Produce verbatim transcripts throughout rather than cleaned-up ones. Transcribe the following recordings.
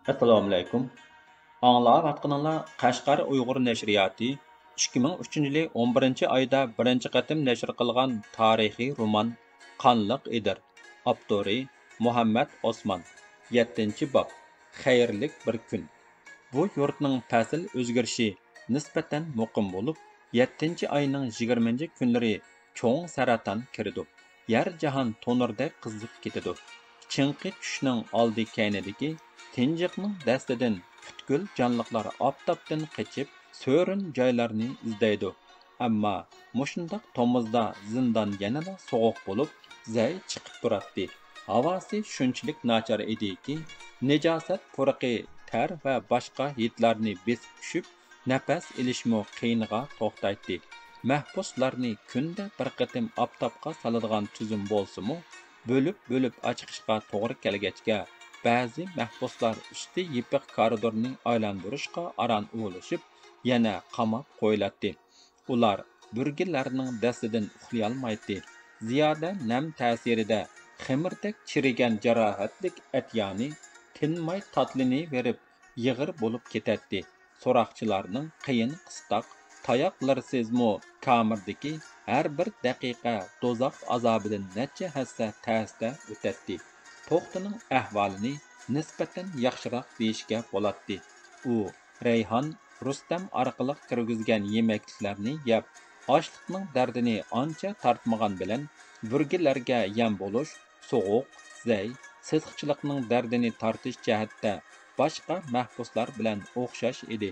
ئەسسالامۇئەلەيكۇم. ئاڭلاۋاتقىنىڭلار قەشقەر ئۇيغۇر نەشرىياتى ئىككى مىڭ ئۈچىنچى يىلى ئون بىرىنچى ئايدا بىرىنچى قېتىم نەشر قىلغان تارىخىي رومان قانلىق ئېدىر. ئاپتورى مۇھەممەد ئوسمان. يەتتىنچى باب، خەيرلىك بىر كۈن. بۇ يۇرتنىڭ پەسىل ئۆزگىرىشى نىسبەتەن مۇقىم بولۇپ، يەتتىنچى ئاينىڭ يىگىرمىنچى كۈنلىرى چوڭ سەرەتان كىرىدۇ. يەر جاھان تونۇردەك قىزىپ كېتىدۇ. چىڭقى چۈشنىڭ ئالدى كەينىدىكى تىنچلىقنىڭ دەستىدىن پۈتكۈل جانلىقلار ئاپتاپتىن قېچىپ، سۆرۈن جايلارنى ئىزدەيدۇ. ئەمما مۇشۇنداق تومۇزدا زىندان يەنىلا سوغۇق بولۇپ، زەي چىقىپ تۇراتتى. ھاۋاسى شۇنچىلىك ناچار ئىدىكى، نىجاسەت پۇرىقى تەر ۋە باشقا ھىدلارنى بېسىپ چۈشۈپ، نەپەس ئېلىشمۇ قىيىنغا توختايتتى. مەھبۇسلارنى كۈندە بىر قېتىم ئاپتاپقا سالىدىغان تۈزۈم بولسىمۇ، بۆلۈپ-بۆلۈپ ئاچىقىشقا توغرا كەلگەچكە، بەزى مەھبۇسلار ئۈستى يېپىق كارىدورنى ئايلاندۇرۇشقا ئاران ئۇۋۇلىشىپ، يەنە قاماپ قويۇلاتتى. ئۇلار بۈرگىلەرنىڭ دەستىدىن ئۇخلىيالمايتتى. زىيادە نەم تەسىرىدە خېمىردەك چىرىگەن جاراھەتلىك ئەتىيانى تىنماي تاتلىنىۋېرىپ، يېغىر بولۇپ كېتەتتى. سوراقچىلارنىڭ قىيىن-قىستاق، تاياقلىرىسىزمۇ كامېردىكى ھەر بىر دەقىقە دوزاخ ئازابىدىن نەچچە ھەسسە تەستە ئۆتەتتى. توختىنىڭ ئەھۋالىنى نىسبەتەن ياخشىراق دېيىشكە بولاتتى. ئۇ رەيھان، رۇستەم ئارقىلىق كىرگۈزگەن يېمەكلىكلەرنى يەپ، ئاچلىقنىڭ دەردىنى ئانچە تارتمىغان بىلەن، بۈرگىلەرگە يەم بولۇش، سوغۇق، زەي، سېسىقچىلىقنىڭ دەردىنى تارتىش جەھەتتە باشقا مەھبۇسلار بىلەن ئوخشاش ئىدى.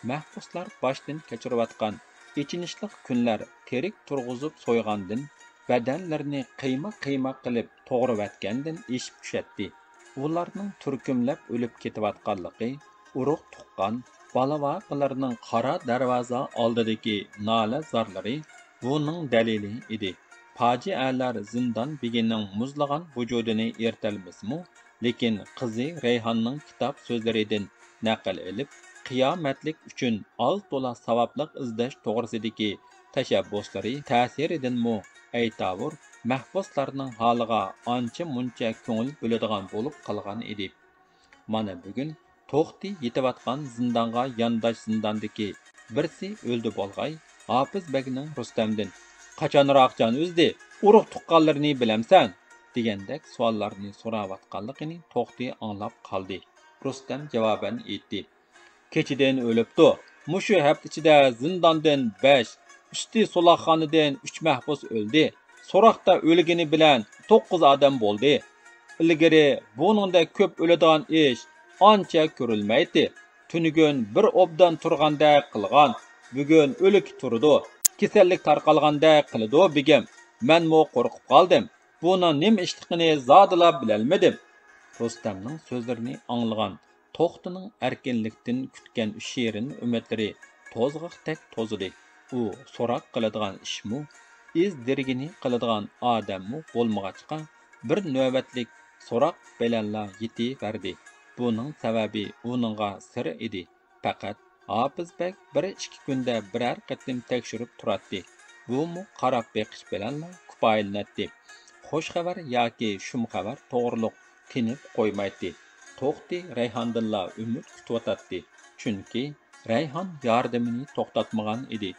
مەھبۇسلار باشتىن كەچۈرۈۋاتقان ئېچىنىشلىق كۈنلەر تېرىك تۇرغۇزۇپ سويغاندىن، بەدەنلىرىنى قىيما-قىيما قىلىپ توغرىۋەتكەندىن ئېشىپ چۈشەتتى. ئۇلارنىڭ تۈركۈملەپ ئۆلۈپ كېتىۋاتقانلىقى، ئۇرۇق-تۇغقان، بالا-ۋاقىلىرىنىڭ قارا دەرۋازا ئالدىدىكى نالە-زارلىرى بۇنىڭ دەلىلى ئىدى. پاجىئەلەر زىندان بېگىنىڭ مۇزلىغان ۋۇجۇدىنى ئېرىتەلمىسىمۇ، لېكىن قىزى رەيھاننىڭ كىتاب سۆزلىرىدىن نەقىل ئېلىپ، قىيامەتلىك ئۈچۈن ئاز-تولا ساۋابلىق ئىزدەش توغرىسىدىكى تەشەببۇسلىرى تەسىرىدىنمۇ ئەيتاۋۇر مەھبۇسلارنىڭ ھالىغا ئانچە-مۇنچە كۆڭۈل بۆلىدىغان بولۇپ قالغان ئىدى. مانا بۈگۈن توختى يېتىۋاتقان زىندانغا يانداش زىنداندىكى بىرسى ئۆلدى بولغاي، ھاپىز بەگنىڭ رۇستەمدىن «قاچانراق جان ئۈزدى، ئۇرۇق-تۇغقانلىرىنى بىلەمسەن؟» دېگەندەك سوئاللارنى سوراۋاتقانلىقىنى توختى ئاڭلاپ قالدى. رۇستەم جاۋابەن ئېيتتى: «كېچىدىن ئۆلۈپتۇ. مۇشۇ ھەپتە ئىچىدە زىنداندىن بەش، ئۈستى سولاقخانىدىن ئۈچ مەھبۇس ئۆلدى. سوراقتا ئۆلگىنى بىلەن توققۇز ئادەم بولدى. ئىلگىرى بۇنىڭدەك كۆپ ئۆلىدىغان ئىش ئانچە كۆرۈلمەيتتى. تۈنۈگۈن بىر ئوبدان تۇرغاندەك قىلغان، بۈگۈن ئۆلۈك تۇرىدۇ. كېسەللىك تارقالغاندەك قىلىدۇ، بېگىم. مەنمۇ قورقۇپ قالدىم. بۇنىڭ نېمە ئىشلىقىنى زادىلا بىلەلمىدىم.» رۇستەمنىڭ سۆزلىرىنى ئاڭلىغان توختىنىڭ ئەركىنلىكتىن كۈتكەن شېرىن ئۈمىدلىرى توزغاقتەك توزىدى. ئۇ سوراق قىلىدىغان ئىشمۇ، ئىز دېرىكىنى قىلىدىغان ئادەممۇ بولمىغاچقا، بىر نۆۋەتلىك سوراق بىلەنلا يېتىۋەردى. بۇنىڭ سەۋەبى ئۇنىڭغا سىر ئىدى. پەقەت ھاپىز بەگ بىر ئىككى كۈندە بىرەر قېتىم تەكشۈرۈپ تۇراتتى. بۇمۇ قاراپ بېقىش بىلەنلا كۇپايىلىنەتتى. خۇش خەۋەر ياكى شۇم خەۋەر توغرۇلۇق تىنىپ قويمايتتى. توختى رەيھاندىنلا ئۈمىد كۈتۈۋاتاتتى. چۈنكى رەيھان ياردىمىنى توختاتمىغان ئىدى.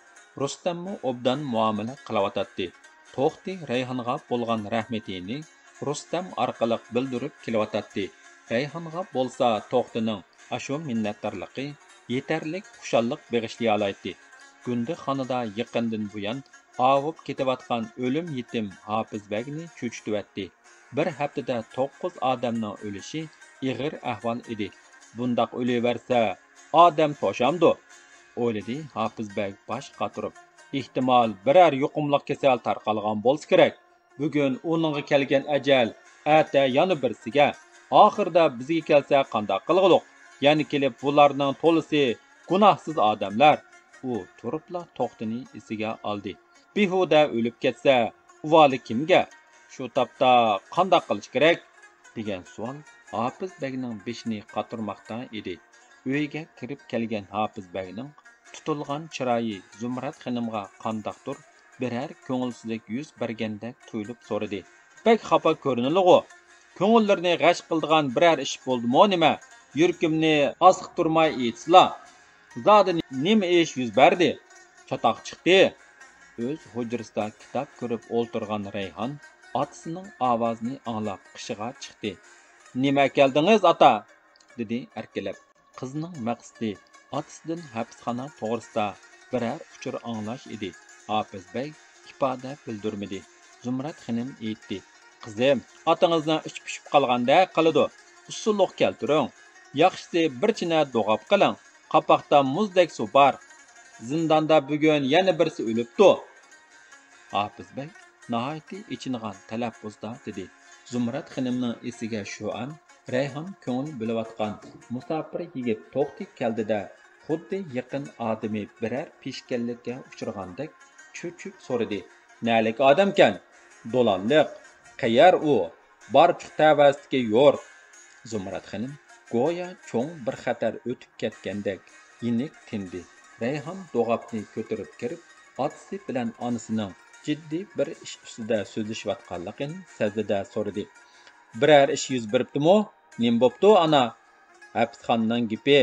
رۇستەممۇ ئوبدان مۇئامىلە قىلىۋاتاتتى. توختى رەيھانغا بولغان رەھمىتىنى رۇستەم ئارقىلىق بىلدۈرۈپ كېلىۋاتاتتى. رەيھانغا بولسا توختىنىڭ ئاشۇ مىننەتدارلىقى يېتەرلىك خۇشاللىق بېغىشلىيالايتتى. گۇندىخانىدا يېقىندىن بۇيان ئاۋۇپ كېتىۋاتقان ئۆلۈم يېتىم ھاپىز بەگنى چۆچۈتۈۋەتتى. بىر ھەپتىدە توققۇز ئادەمنىڭ ئۆلۈشى ئېغىر ئەھۋال ئىدى. بۇنداق ئۆلۈۋەرسە، ئادەم توشامدۇ؟ ئويلىدى ھاپىز بەگ باش قاتۇرۇپ. ئېھتىمال، بىرەر يۇقۇملۇق كېسەل تارقالغان بولسا كېرەك. بۈگۈن ئۇنىڭغا كەلگەن ئەجەل، ئەتە يەنە بىرسىگە، ئاخىرىدا بىزگە كەلسە قانداق قىلغۇلۇق؟ يەنە كېلىپ بۇلارنىڭ تولىسى گۇناھسىز ئادەملەر. ئۇ تۇرۇپلا توختىنى ئېسىگە ئالدى. بىھۇدە ئۆلۈپ كەتسە، ئۇۋالى كىمگە؟ شۇ تاپتا قانداق قىلىش كېرەك؟ دېگەن سوئال ھاپىز بەگنىڭ بېشىنى قاتۇرماقتا ئىدى. ئۆيگە كىرىپ كەلگەن ھاپىز بەگنىڭ تۇتۇلغان چىرايى زۇمرەت خېنىمغا قانداقتۇر بىرەر كۆڭۈلسىزلىك يۈز بەرگەندەك تۇيۇلۇپ سورىدى. بەك خاپا كۆرۈنىلىغۇ؟ كۆڭۈللىرىنى غەش قىلىدىغان بىرەر ئىش بولدىمۇ نېمە؟ يۈرىكىمنى ئاسىقتۇرماي ئېيتسىلا، زادى نېمە ئىش يۈز بەردى؟ چاتاق چىقتى. ئۆز ھۇجرىسىدا كىتاب كۆرۈپ ئولتۇرغان رەيھان ئاتىسىنىڭ ئاۋازىنى ئاڭلاپ قېشىغا چىقتى. نېمە ئەكەلدىڭىز، ئاتا؟ دېدى ئەركىلەپ. قىزنىڭ مەقسىتى ئاتىسىدىن ھەپسخانا توغرىسىدا بىرەر ئۇچۇر ئاڭلاش ئىدى. ھاپىز بەگ ئىپادە بىلدۈرمىدى. زۇمرەت خېنىم ئېيتتى: قىزىم، ئاتىڭىزنىڭ ئىچى پۇشۇپ قالغاندەك قىلىدۇ. ئۇسسۇلۇق كەلتۈرۈڭ. ياخشىسى بىر چىنە دوغاپ قىلىڭ. قاپاقتا مۇزدەك سۇ بار. زىنداندا بۈگۈن يەنە بىرسى ئۆلۈپتۇ. ھاپىز بەگ ناھايىتى ئېچىنغان تەلەپپۇزدا دېدى. زۇمرەت خېنىمنىڭ ئېسىگە شۇ ئان رەيھان كۆڭۈل بۆلۈۋاتقان مۇساپىر يىگىت توختى كەلدى-دە، خۇددى يېقىن ئادىمى بىرەر پېشكەللىككە ئۇچرىغاندەك چۆچۈپ سورىدى: نەلىك ئادەمكەن؟ دولانلىق. قەيەر ئۇ؟ بارچۇق تەۋەسىدىكى يۇرت. زۇمرەت خېنىم گويا چوڭ بىر خەتەر ئۆتۈپ كەتكەندەك يېنىك تىندى. رەيھان دوغاپنى كۆتۈرۈپ كىرىپ، ئاتىسى بىلەن ئانىسىنىڭ جىددىي بىر ئىش ئۈستىدە سۆزلىشىۋاتقانلىقىنى سەزدى-دە سورىدى: بىرەر ئىش يۈز بېرىپتىمۇ؟ نېمە بوپتۇ، ئانا؟ ھەپسخانىنىڭ گېپى،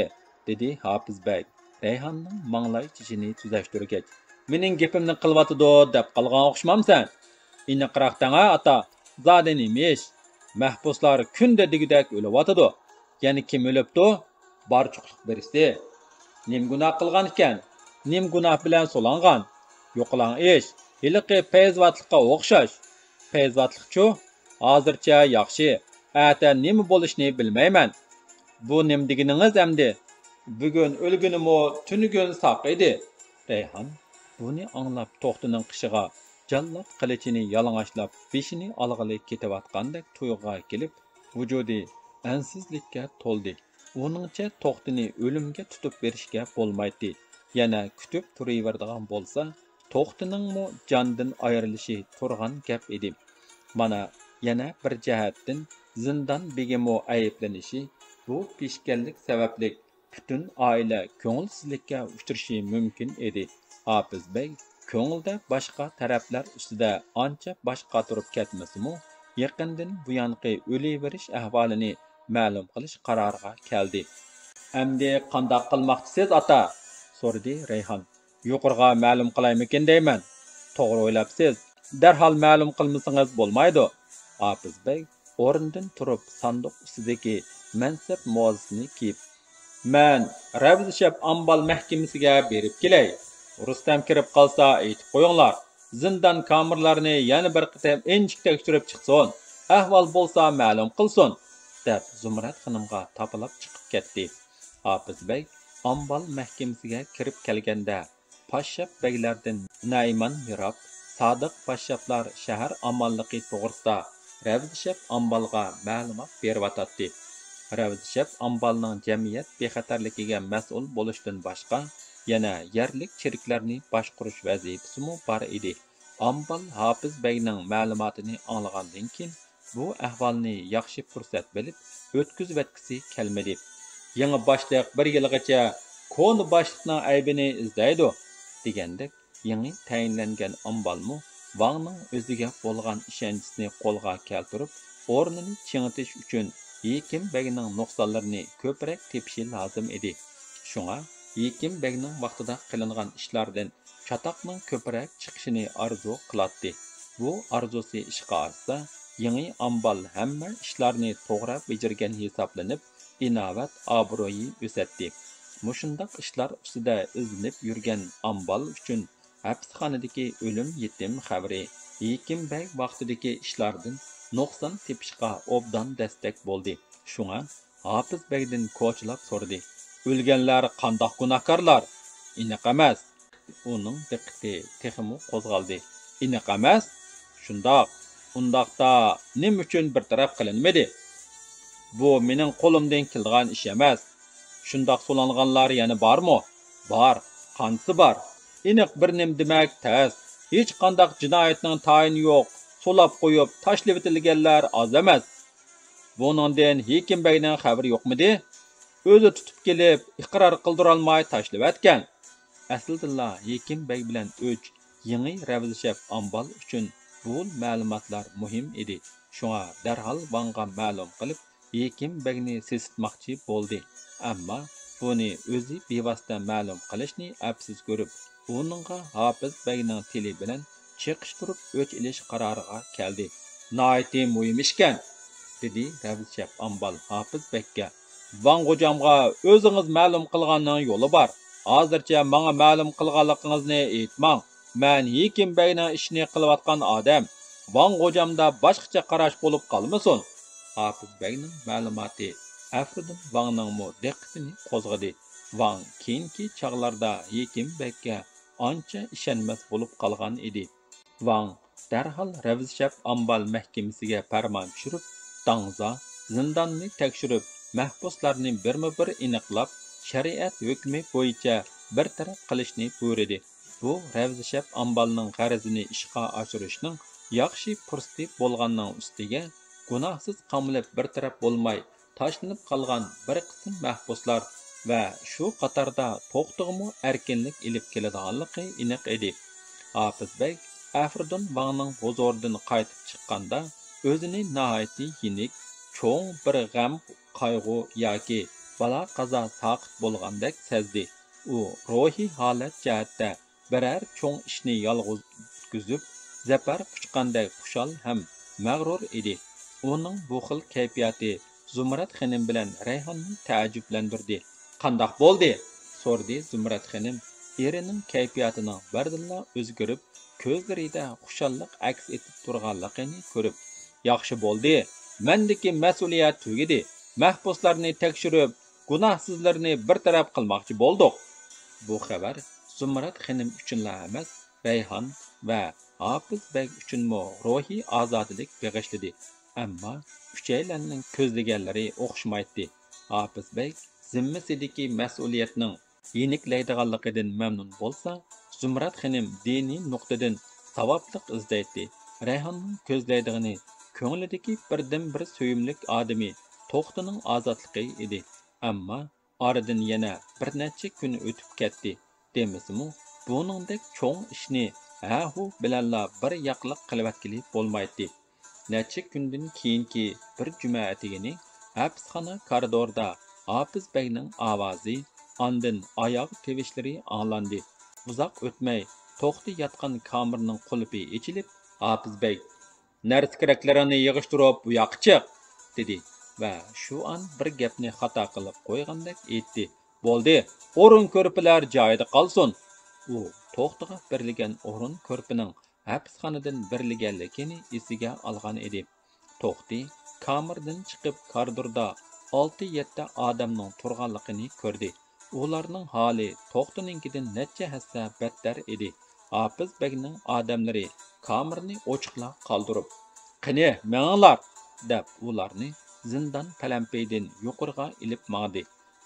دېدى ھاپىز بەگ رەيھاننىڭ ماڭلاي چېچىنى تۈزەشتۈرگەچ. مېنىڭ گېپىمنى قىلىۋاتىدۇ دەپ قالغان ئوخشىمامسەن؟ ئېنىقراق دەڭە، ئاتا، زادى نېمە ئىش؟ مەھبۇسلار كۈندە دېگۈدەك ئۆلۈۋاتىدۇ. يەنە كىم ئۆلۈپتۇ؟ بارچۇقلۇق بىرسى. نېمە گۇناھ قىلغان ئىكەن؟ نېمە گۇناھ بىلەن سولانغان؟ يوقىلاڭ ئىش، ھېلىقى پەيزىۋاتلىققا ئوخشاش. پەيزىۋاتلىقچۇ؟ ھازىرچە ياخشى، ئەتە نېمە بولۇشىنى بىلمەيمەن. بۇ نېمە دېگىنىڭىز ئەمدى؟ بۈگۈن ئۆلگىنىمۇ تۈنۈگۈن ساق ئىدى. رەيھان بۇنى ئاڭلاپ توختىنىڭ قېشىغا جانلىق قىلىچىنى يالىڭاچلاپ بېشىنى ئالغىلى كېتىۋاتقاندەك تۇيغۇغا كېلىپ، ۋۇجۇدى ئەنسىزلىككە تولدى. ئۇنىڭچە توختىنى ئۆلۈمگە تۇتۇپ بېرىشكە بولمايتتى. يەنە كۈتۈپ تۇرۇۋېرىدىغان بولسا، توختىنىڭمۇ جاندىن ئايرىلىشى تۇرغان گەپ ئىدى. مانا، يەنە بىر جەھەتتىن زىندان بېگىمۇ ئەيىبلىنىشى، بۇ پېشكەللىك سەۋەبلىك پۈتۈن ئائىلە كۆڭۈلسىزلىككە ئۇچرىشى مۇمكىن ئىدى. ھاپىز بەگ كۆڭلىدە باشقا تەرەپلەر ئۈستىدە ئانچە باش قاتۇرۇپ كەتمىسىمۇ، يېقىندىن بۇيانقى ئۆلۈۋېرىش ئەھۋالىنى مەلۇم قىلىش قارارىغا كەلدى. ئەمدى قانداق قىلماقچىسىز، ئاتا؟ سورىدى رەيھان. يۇقىرىغا مەلۇم قىلايمىكىن دەيمەن. توغرا ئويلاپسىز. دەرھال مەلۇم قىلمىسىڭىز بولمايدۇ. ھاپىز بەگ ئورنىدىن تۇرۇپ، ساندۇق ئۈستىدىكى مەنسەپ مۇئاززىسىنى كىيىپ، مەن رەۋزىشەپ ئامبال مەھكىمىسىگە بېرىپ كېلەي. رۇستەم كىرىپ قالسا، ئېيتىپ قويۇڭلار، زىندان كامېرلارنى يەنە بىر قېتىم ئىنچىكە تەكشۈرۈپ چىقسۇن، ئەھۋال بولسا مەلۇم قىلسۇن، دەپ زۇمرەت خېنىمغا تاپىلاپ چىقىپ كەتتى. ھاپىز بەگ ئامبال مەھكىمىسىگە كىرىپ كەلگەندە، پاششاپ بەگلەردىن نەئىمان مىراب، سادىق پاششاپلار شەھەر ئامانلىقى توغرىسىدا رەۋزىشەپ ئامبالغا مەلۇمات بېرىۋاتاتتى. رەۋزىشەپ ئامبالنىڭ جەمئىيەت بىخەتەرلىكىگە مەسئۇل بولۇشتىن باشقا، يەنە يەرلىك چېرىكلەرنى باشقۇرۇش ۋەزىپىسىمۇ بار ئىدى. ئامبال ھاپىز بەگنىڭ مەلۇماتىنى ئاڭلىغاندىن كېيىن، بۇ ئەھۋالنى ياخشى پۇرسەت بىلىپ ئۆتكۈزۈۋەتكۈسى كەلمىدى. يېڭى باشلىق بىر يىلغىچە كونا باشلىقنىڭ ئەيىبىنى ئىزدەيدۇ، دېگەندەك، يېڭى تەيىنلەنگەن ئامبالمۇ ۋاڭنىڭ ئۆزىگە بولغان ئىشەنچىسىنى قولغا كەلتۈرۈپ، ئورنىنى چىڭىتىش ئۈچۈن ھېكىم بەگنىڭ نۇقسانلىرىنى كۆپرەك تېپىشى لازىم ئىدى. شۇڭا ھېكىم بەگنىڭ ۋاقتىدا قىلىنغان ئىشلاردىن چاتاقنىڭ كۆپرەك چىقىشىنى ئارزۇ قىلاتتى. بۇ ئارزۇسى ئىشقا ئاشسا، يېڭى ئامبال ھەممە ئىشلارنى توغرا بېجىرگەن ھېسابلىنىپ، ئىناۋەت ئابرۇيى ئۆسەتتى. مۇشۇنداق ئىشلار ئۈستىدە ئىزدىنىپ يۈرگەن ئامبال ئۈچۈن ھەپسخانىدىكى ئۆلۈم يېتىم خەۋىرى ھېكىم بەگ ۋاقتىدىكى ئىشلاردىن نۇقسان تېپىشقا ئوبدان دەستەك بولدى. شۇڭا ھاپىز بەگدىن كوچىلاپ سورىدى: ئۆلگەنلەر قانداق گۇناھكارلار؟ ئېنىق ئەمەس. ئۇنىڭ دىققىتى تېخىمۇ قوزغالدى. ئېنىق ئەمەس؟ شۇنداق. ئۇنداقتا نېمە ئۈچۈن بىر تەرەپ قىلىنمىدى؟ بۇ مېنىڭ قولۇمدىن كېلىدىغان ئىش ئەمەس. شۇنداق سولانغانلار يەنە بارمۇ؟ بار. قانچىسى بار؟ ئېنىق بىر نېمە دېمەك تەس. ھېچقانداق جىنايەتنىڭ تايىنى يوق. سولاپ قويۇپ تاشلىۋېتىلگەنلەر ئاز ئەمەس. بۇنىڭدىن ھېكىم بەگنىڭ خەۋىرى يوقمىدى؟ ئۆزى تۇتۇپ كېلىپ، ئىقرار قىلدۇرالماي تاشلىۋەتكەن. ئەسلىدىنلا ھېكىم بەگ بىلەن ئۆچ يېڭى رەۋزىشەپ ئامبال ئۈچۈن بۇ مەلۇماتلار مۇھىم ئىدى. شۇڭا دەرھال ۋاڭغا مەلۇم قىلىپ، ھېكىم بەگنى سېسىتماقچى بولدى. ئەمما بۇنى ئۆزى بىۋاسىتە مەلۇم قىلىشنى ئەپسىز كۆرۈپ، ئۇنىڭغا ھاپىز بەگنىڭ تىلى بىلەن چېقىشتۇرۇپ ئۆچ ئېلىش قارارىغا كەلدى. ناھايىتى مۇھىم ئىشكەن، دېدى رەۋزىشەپ ئامبال ھاپىز بەگكە. ۋاڭ غوجامغا ئۆزىڭىز مەلۇم قىلغاننىڭ يولى بار. ھازىرچە ماڭا مەلۇم قىلغانلىقىڭىزنى ئېيتماڭ. مەن ھېكىم بەگنىڭ ئىشىنى قىلىۋاتقان ئادەم. ۋاڭ غوجامدا باشقىچە قاراش بولۇپ قالمىسۇن. ھاپىز بەگنىڭ مەلۇماتى ئەفرىدۇن ۋاڭنىڭمۇ دىققىتىنى قوزغىدى. ۋاڭ كېيىنكى چاغلاردا ھېكىم بەگكە ئانچە ئىشەنمەس بولۇپ قالغان ئىدى. ۋاڭ دەرھال رەۋزىشەپ ئامبال مەھكىمىسىگە پەرمان چۈشۈرۈپ، داڭزا زىنداننى تەكشۈرۈپ، مەھبۇسلارنى بىرمۇ بىر ئېنىقلاپ، شەرىئەت ھۆكمى بويىچە بىر تەرەپ قىلىشنى بۇيرۇدى. بۇ رەۋزىشەپ ئامبالنىڭ غەرىزىنى ئىشقا ئاشۇرۇشنىڭ ياخشى پۇرسىتى بولغاننىڭ ئۈستىگە، گۇناھسىز قامىلىپ بىر تەرەپ بولماي، تاشلىنىپ قالغان بىر قىسىم مەھبۇسلار ۋە شۇ قاتاردا توختىغىمۇ ئەركىنلىك ئېلىپ كېلىدىغانلىقى ئېنىق ئىدى. ھاپىز بەگ ئەفرىدۇن ۋاڭنىڭ ھۇزۇرىدىن قايتىپ چىققاندا، ئۆزىنى ناھايىتى يېنىك، چوڭ بىر غەم، قايغۇ ياكى بالا-قازا ساقىت بولغاندەك سەزدى. ئۇ روھىي ھالەت جەھەتتە بىرەر چوڭ ئىشنى يالغۇز ئۆتكۈزۈپ، زەپەر قۇچقاندەك خۇشال ھەم مەغرۇر ئىدى. ئۇنىڭ بۇ خىل كەيپىياتى زۇمرەت خېنىم بىلەن رەيھاننى تەئەججۈپلەندۈردى. «قانداق بولدى؟» سورىدى زۇمرەت خېنىم ئېرىنىڭ كەيپىياتىنىڭ بىردىنلا ئۆزگىرىپ، كۆزلىرىدە خۇشاللىق ئەكس ئېتىپ تۇرغانلىقىنى كۆرۈپ. «ياخشى بولدى. مەندىكى مەسئۇلىيەت تۈگىدى. مەھبۇسلارنى تەكشۈرۈپ، گۇناھسىزلىرىنى بىر تەرەپ قىلماقچى بولدۇق.» بۇ خەۋەر زۇمرەت خېنىم ئۈچۈنلا ئەمەس، رەيھان ۋە ھاپىز بەگ ئۈچۈنمۇ روھىي ئازادىلىك بېغىشلىدى. ئەمما ئۈچەيلەننىڭ كۆزلىگەنلىرى ئوخشىمايتتى. ھاپىز بەگ زىممىسىدىكى مەسئۇلىيەتنىڭ يېنىكلەيدىغانلىقىدىن مەمنۇن بولسا، زۇمرەت خېنىم دىنىي نۇقتىدىن ساۋابلىق ئىزدەيتتى. رەيھاننىڭ كۆزلەيدىغىنى كۆڭلىدىكى بىردىنبىر سۆيۈملۈك ئادىمى توختىنىڭ ئازادلىقى ئىدى. ئەمما ئارىدىن يەنە بىر نەچچە كۈن ئۆتۈپ كەتتى. دېمىسىمۇ، بۇنىڭدەك چوڭ ئىشنى ھە-ھۇ بىلەنلا بىر ياقلىق قىلىۋەتكىلى بولمايتتى. نەچچە كۈندىن كېيىنكى بىر جۈمە ئەتىگىنى ھەپسخانا كارىدورىدا ھاپىز بەگنىڭ ئاۋازى، ئاندىن ئاياغ تىۋىشلىرى ئاڭلاندى. ئۇزاق ئۆتمەي، توختى ياتقان كامېرنىڭ قۇلۇپى ئېچىلىپ، ھاپىز بەگ، «نەرسە-كېرەكلىرىڭنى يىغىشتۇرۇپ، بۇ ياققا چىق!» دېدى ۋە شۇ ئان بىر گەپنى خاتا قىلىپ قويغاندەك ئېيتتى. «بولدى، ئورۇن-كۆرپىلەر جايىدا قالسۇن!» ئۇ توختىغا بېرىلگەن ئورۇن-كۆرپىنىڭ ھەپسخانىدىن بېرىلگەنلىكىنى ئېسىگە ئالغان ئىدى. توختى كامېردىن چىقىپ، كارىدوردا ئالتە-يەتتە ئادەمنىڭ تۇرغانلىقىنى كۆردى. ئۇلارنىڭ ھالى توختىنىڭكىدىن نەچچە ھەسسە بەتتەر ئىدى. ھاپىز بەگنىڭ ئادەملىرى كامېرنى ئوچۇقلا قالدۇرۇپ، «قېنى، مېڭىڭلار!» دەپ، ئۇلارنى زىندان پەلەمپىيىدىن يۇقىرىغا ئېلىپ ماڭدى.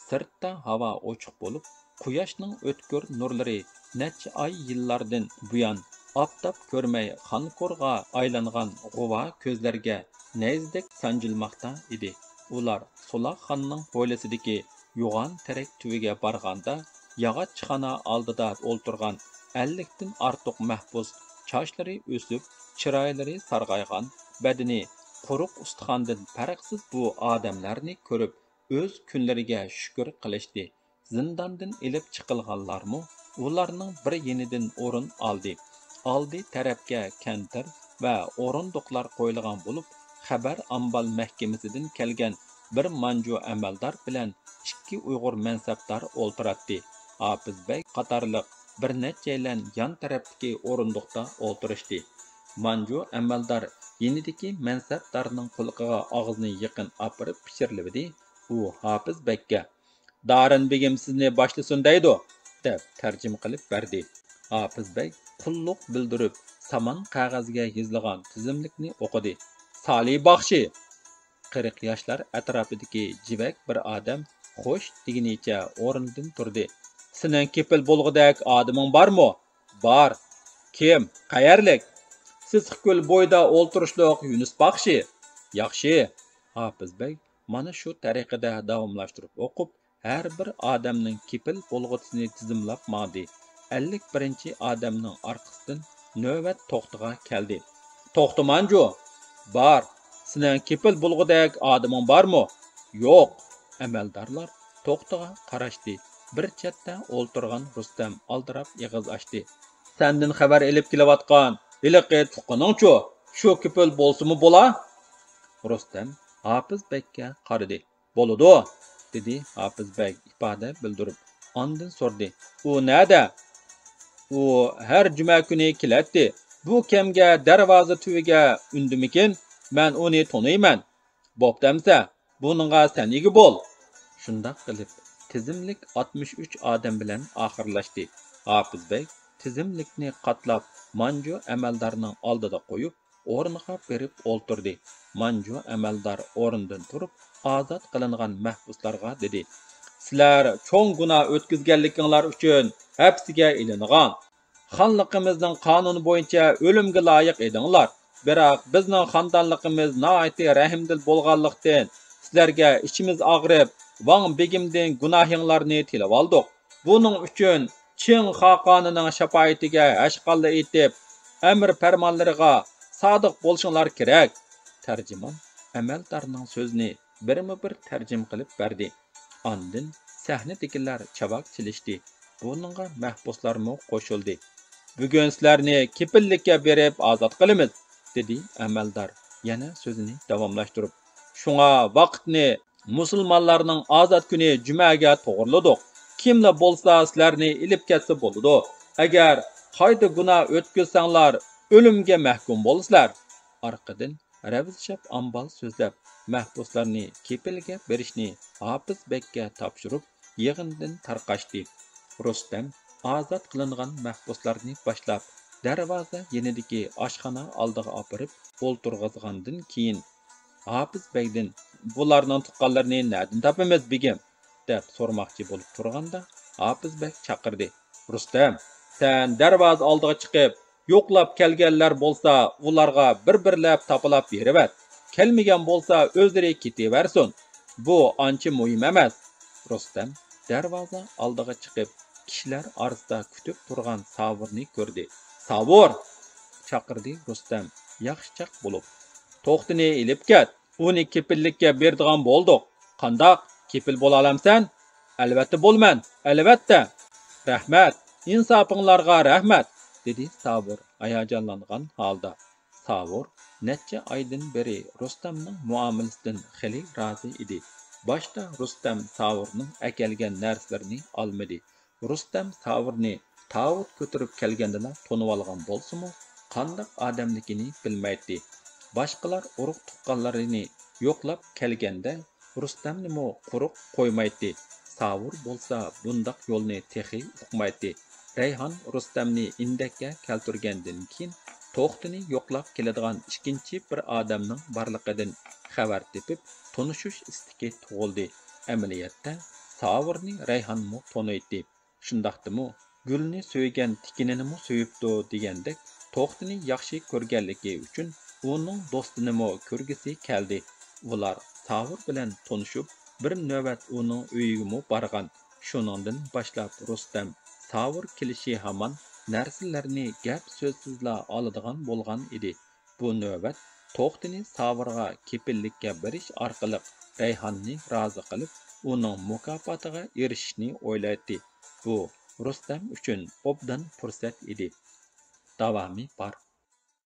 سىرتتا ھاۋا ئوچۇق بولۇپ، قۇياشنىڭ ئۆتكۈر نۇرلىرى نەچچە ئاي يىللاردىن بۇيان ئاپتاپ كۆرمەي خانكورغا ئايلانغان غۇۋا كۆزلەرگە نەيزىدەك سانجىلماقتا ئىدى. ئۇلار سولاقخانىنىڭ ھويلىسىدىكى يوغان تېرەك تۈۋىگە بارغاندا، ياغاچخانا ئالدىدا ئولتۇرغان ئەللىكتىن ئارتۇق مەھبۇس، چاچلىرى ئۆسۈپ، چىرايلىرى سارغايغان، بەدىنى قۇرۇق ئۇستىخاندىن پەرقسىز بۇ ئادەملەرنى كۆرۈپ، ئۆز كۈنلىرىگە شۈكۈر قىلىشتى. زىنداندىن ئېلىپ چىقىلغانلارمۇ ئۇلارنىڭ بىر يېنىدىن ئورۇن ئالدى. ئالدى تەرەپكە كەنتىر ۋە ئورۇندۇقلار قويۇلغان بولۇپ، خەۋەر ئامبال مەھكىمىسىدىن كەلگەن بىر مانجۇ ئەمەلدار بىلەن ئىككى ئۇيغۇر مەنسەپدار ئولتۇراتتى. ھاپىز بەگ قاتارلىق بىر نەچچەيلەن يان تەرەپتىكى ئورۇندۇقتا ئولتۇرۇشتى. مانجۇ ئەمەلدار يېنىدىكى مەنسەپدارنىڭ قۇلىقىغا ئاغزىنى يېقىن ئاپىرىپ پىچىرلىۋىدى. ئۇ ھاپىز بەگكە، «دارىن بېگىم سىزنى باشلىسۇن دەيدۇ» دەپ تەرجىمە قىلىپ بەردى. ھاپىز بەگ قۇللۇق بىلدۈرۈپ، سامان قەغەزگە يېزىلغان تىزىملىكنى ئوقۇدى. «سالى باخشى!» قىرىق ياشلار ئەتراپىدىكى جىۋەك بىر ئادەم خوش دېگىنىچە ئورنىدىن تۇردى. «سېنىڭ كېپىل بولغۇدەك ئادىمىڭ بارمۇ؟» «بار.» «كىم؟ قەيەرلىك؟» «سېسىقكۆل بويىدا ئولتۇرۇشلۇق يۈنۈس باخشى.» «ياخشى.» ھاپىز بەگ مانا شۇ تەرىقىدە داۋاملاشتۇرۇپ ئوقۇپ، ھەر بىر ئادەمنىڭ كېپىل بولغۇچىسىنى تىزىملاپ ماڭدى. ئەللىك بىرىنچى ئادەمنىڭ ئارقىسىدىن نۆۋەت توختىغا كەلدى. «توختى مانجۇ!» «بار.» سېنىڭ كېپىل بولغۇدەك ئادىمىڭ بارمۇ؟ يوق. ئەمەلدارلار توختىغا قاراشتى. بىر چەتتە ئولتۇرغان رۇستەم ئالدىراپ ئېغىز ئاچتى. سەندىن خەۋەر ئېلىپ كېلىۋاتقان ھېلىقى تۇغقىنىڭچۇ؟ شۇ كېپىل بولسىمۇ بولا؟ رۇستەم ھاپىز بەگكە قارىدى. بولىدۇ، دېدى ھاپىز بەگ ئىپادە بىلدۈرۈپ. ئاندىن سورىدى، ئۇ نەدە؟ ئۇ ھەر جۈمە كۈنى كېلەتتى. بۇ كەمگە دەرۋازا تۈۋىگە ئۈندىمىكىن؟ مەن ئۇنى تونۇيمەن. بوپتۇ ئەمسە، بۇنىڭغا سەن ئىگە بول. شۇنداق قىلىپ، تىزىملىك ئاتمىش ئۈچ ئادەم بىلەن ئاخىرلاشتى. ھاپىز بەگ تىزىملىكنى قاتلاپ، مانجۇ ئەمەلدارنىڭ ئالدىدا قويۇپ، ئورنىغا بېرىپ ئولتۇردى. مانجۇ ئەمەلدار ئورنىدىن تۇرۇپ، ئازاد قىلىنغان مەھبۇسلارغا دېدى، سىلەر چوڭ گۇناھ ئۆتكۈزگەنلىكىڭلار ئۈچۈن ھەپسىگە ئېلىنغان. خانلىقىمىزنىڭ قانۇنى بويىچە ئۆلۈمگە لايىق ئىدىڭلار. بىراق بىزنىڭ خاندانلىقىمىز ناھايىتى رەھىمدىل بولغانلىقتىن، سىلەرگە ئىچىمىز ئاغرىپ، ۋاڭ بېگىمدىن گۇناھىڭلارنى تىلىۋالدۇق. بۇنىڭ ئۈچۈن چىڭ خاقانىنىڭ شاپائىتىگە ھەشقاللا ئېيتىپ، ئەمىر پەرمانلىرىغا سادىق بولۇشۇڭلار كېرەك. تەرجىمان ئەمەلدارنىڭ سۆزىنى بىرمۇ بىر تەرجىمە قىلىپ بەردى. ئاندىن سەھنىدىكىلەر چاۋاك چېلىشتى. بۇنىڭغا مەھبۇسلارمۇ قوشۇلدى. بۈگۈن سىلەرنى كېپىللىككە بېرىپ ئازاد قىلىمىز، دېدى ئەمەلدار يەنە سۆزىنى داۋاملاشتۇرۇپ. شۇڭا ۋاقىتنى مۇسۇلمانلارنىڭ ئازاد كۈنى جۈمەگە توغرىلىدۇق. كىملا بولسا سىلەرنى ئېلىپ كەتسە بولىدۇ. ئەگەر قايتا گۇناھ ئۆتكۈزسەڭلار، ئۆلۈمگە مەھكۇم بولىسىلەر. ئارقىدىن رەۋزىشاپ ئامبال سۆزلەپ، مەھبۇسلارنى كېپىلگە بېرىشنى ھاپىز بەگكە تاپشۇرۇپ، يىغىندىن تارقاشتى. رۇستەم ئازاد قىلىنغان مەھبۇسلارنى باشلاپ، دەرۋازا يېنىدىكى ئاشخانا ئالدىغا ئاپىرىپ ئولتۇرغۇزغاندىن كېيىن، ھاپىز بەگدىن، بۇلارنىڭ تۇغقانلىرىنى نەدىن تاپىمىز، بېگىم؟ دەپ سورىماقچى بولۇپ تۇرغاندا، ھاپىز بەگ چاقىردى، رۇستەم، سەن دەرۋازا ئالدىغا چىقىپ، يوقلاپ كەلگەنلەر بولسا، ئۇلارغا بىر-بىرلەپ تاپىلاپ بېرىۋەت. كەلمىگەن بولسا، ئۆزلىرى كېتىۋەرسۇن. بۇ ئانچە مۇھىم ئەمەس. رۇستەم دەرۋازا ئالدىغا چىقىپ، كىشىلەر ئارىسىدا كۈتۈپ تۇرغان ساۋۇرنى كۆردى. ساۋۇر! چاقىردى رۇستەم ياخشىچاق بولۇپ. توختىنى ئېلىپ كەت. ئۇنى كېپىللىككە بېرىدىغان بولدۇق. قانداق؟ كېپىل بولالامسەن؟ ئەلۋەتتە بولىمەن، ئەلۋەتتە. رەھمەت، ئىنساپىڭلارغا رەھمەت، دېدى ساۋۇر ھاياجانلانغان ھالدا. ساۋۇر نەچچە ئايدىن بېرى رۇستەمنىڭ مۇئامىلىسىدىن خېلى رازى ئىدى. باشتا رۇستەم ساۋۇرنىڭ ئەكەلگەن نەرسىلىرىنى ئالمىدى. رۇستەم ساۋۇرنى تاۋۇت كۆتۈرۈپ كەلگەندىلا تونۇۋالغان بولسىمۇ، قانداق ئادەملىكىنى بىلمەيتتى. باشقىلار ئۇرۇق-تۇغقانلىرىنى يوقلاپ كەلگەندە، رۇستەمنىمۇ قۇرۇق قويمايتتى. ساۋۇر بولسا بۇنداق يولنى تېخى ئۇقمايتتى. رەيھان رۇستەمنى ئىندەككە كەلتۈرگەندىن كېيىن، توختىنى يوقلاپ كېلىدىغان ئىككىنچى بىر ئادەمنىڭ بارلىقىدىن خەۋەر تېپىپ، تونۇشۇش ئىستىكى تۇغۇلدى. ئەمەلىيەتتە، ساۋۇرنى رەيھانمۇ تونۇيتتى. شۇنداقتىمۇ، گۈلنى سۆيگەن تىكىنىنىمۇ سۆيۈپتۇ دېگەندەك، توختىنى ياخشى كۆرگەنلىكى ئۈچۈن ئۇنىڭ دوستىنىمۇ كۆرگۈسى كەلدى. ئۇلار ساۋۇر بىلەن تونۇشۇپ، بىر نۆۋەت ئۇنىڭ ئۆيىگىمۇ بارغان. شۇنىڭدىن باشلاپ رۇستەم ساۋۇر كېلىشى ھامان نەرسىلەرنى گەپ-سۆزسىزلا ئالىدىغان بولغان ئىدى. بۇ نۆۋەت توختىنى ساۋۇرغا كېپىللىككە بېرىش ئارقىلىق رەيھاننى رازى قىلىپ، ئۇنىڭ مۇكاپاتىغا ئېرىشىشنى ئويلايتتى. بۇ رۇستەم ئۈچۈن ئوبدان پۇرسەت ئىدى. داۋامى بار.